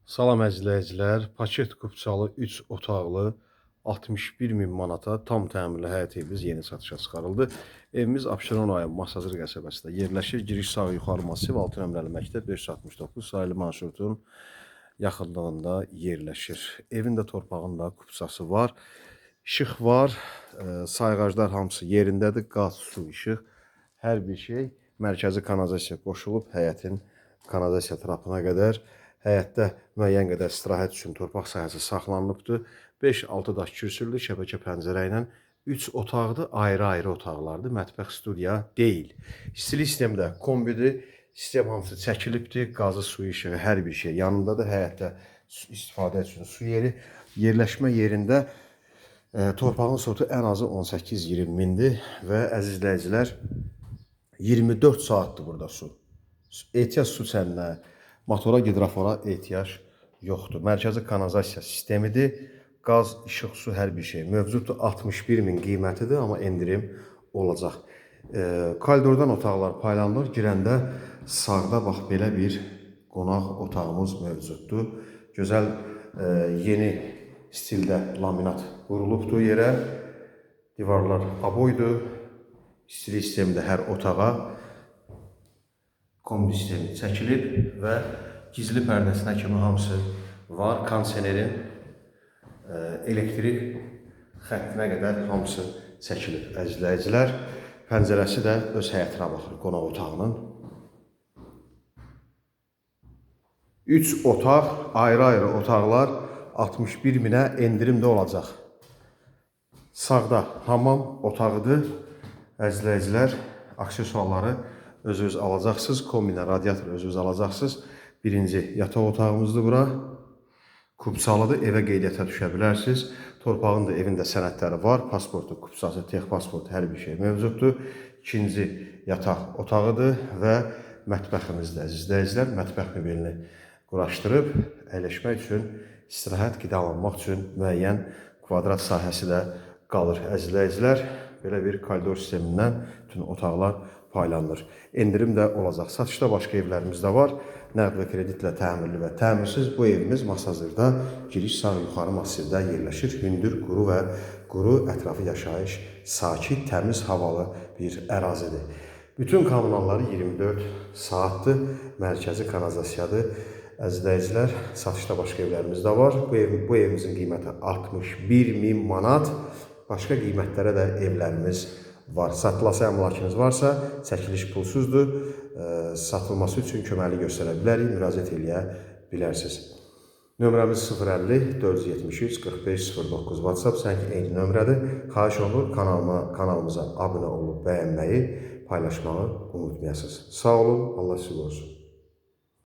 Salam əzizləyicilər, paket kupçalı 3 otaqlı 61 min manata tam təmirli həyət evimiz yeni satışa çıxarıldı. Evimiz Abşeron rayon Masazır qəsəbəsində yerləşir. Giriş sağ yuxarı massiv 6 nömrəli məktəb 569 sayılı marşrutun yaxınlığında yerləşir. Evin də torpağın da kupçası var. İşıq var, sayğaclar hamısı yerindədir. Qaz, su, işıq, hər bir şey mərkəzi kanalizasiya qoşulub həyətin kanalizasiya trapına qədər. Həyətdə müəyyən qədər istirahət üçün torpaq sahəsi saxlanılıbdır. 5-6 daş kürsülü şəbəkə pəncərə ilə 3 otaqdır, ayrı-ayrı otaqlardır. Mətbəx, studiya deyil. İstilik sistemdə kombidir. Sistem hamısı çəkilibdir. Qazı, suyu, işığı, hər bir şey yanındadır. Həyətdə istifadə üçün su yeri, yerləşmə yerində torpağın sotu ən azı 18-20 mindir və əziz izləyicilər 24 saatdır burada su. Ehtiyac su çəninə, motora, gidrofora ehtiyac yoxdur. Mərkəzi kanalizasiya sistemidir. Qaz, işıq, su, hər bir şey mövcuddur. 61 min qiymətidir, amma endirim olacaq. Koridordan otaqlar paylanılır. Girəndə sağda bax belə bir qonaq otağımız mövcuddur. Gözəl yeni stildə laminat qurulubdur yerə. Divarlar aboydur. İstilik sistemi də hər otağa kombi sistemi çəkilib və gizli pərdəsinə kimi hamısı var. Kondisionerin elektrik xəttinə qədər hamısı çəkilib. Əziz izləyicilər, pəncərəsi də öz həyətinə baxır qonaq otağının. 3 otaq, ayrı-ayrı otaqlar 61 minə endirim də olacaq. Sağda hamam otağıdır. Əziz izləyicilər, aksesuarları özünüz alacaqsınız. Kombinə, radiator özünüz alacaqsınız. Birinci yataq otağımızdır bura. Kupçalıdır, evə qeydiyyata düşə bilərsiniz. Torpağın da evin də sənədləri var. Pasportu, kupçası, texpasportu, hər bir şey mövcuddur. İkinci yataq otağıdır və mətbəximizdə əziz izləyicilər, mətbəx mebelini quraşdırıb əyləşmək üçün, istirahət, qidalanmaq üçün müəyyən kvadrat sahəsi də qalır. Əziz izləyicilər, belə bir koridor sistemindən bütün otaqlar paylanılır. Endirim də olacaq. Satışda başqa evlərimiz də var. Nəqd və kreditlə təmirli və təmirsiz bu evimiz Masazırda giriş sağ yuxarı massivdə yerləşir. Hündür, quru və quru ətrafı yaşayış, sakit, təmiz havalı bir ərazidir. Bütün kommunalları 24 saatdır. Mərkəzi kanalizasiyadır. Əziz izləyicilər, satışda başqa evlərimiz də var. Bu evimizin qiyməti 61 min manat. Başqa qiymətlərə də evlərimiz var. Satılası əmlakınız varsa, çəkiliş pulsuzdur. Satılması üçün köməklik göstərə bilərik, müraciət eləyə bilərsiniz. Nömrəmiz 050 473 45 09 WhatsApp zəng eyni nömrədir. Xahiş olunur kanalımıza abunə olub bəyənməyi, paylaşmağı unutmayasınız. Sağ olun, Allah sizi qorusun.